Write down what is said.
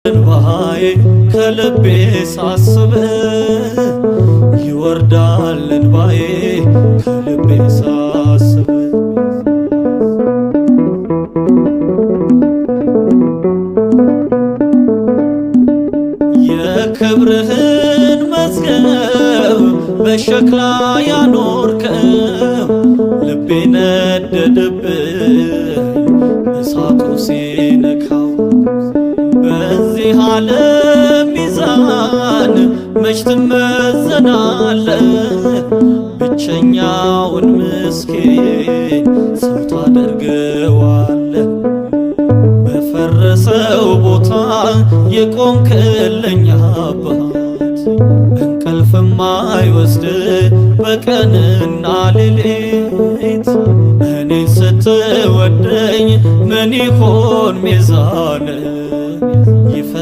እንባዬ ከልቤ ሳስብ፣ ይወርዳል እንባዬ ከልቤ ሳስብ። የክብርህን መዝገብ በሸክላ ያኖርከው፣ ልቤ ነደደብኝ እሳቱ ሲነካው። በዚህ ዓለም ሚዛን መች ትመዘናለህ? ብቸኛውን ምስኪን ሰው ታደርገዋለህ። በፈረሰው ቦታ የቆምክልኝ አባት፣ እንቅልፍም አይወስድ በቀንና ሌሊት። እኔ ስትወደኝ ምን ይሆን ሚዛን ይፈ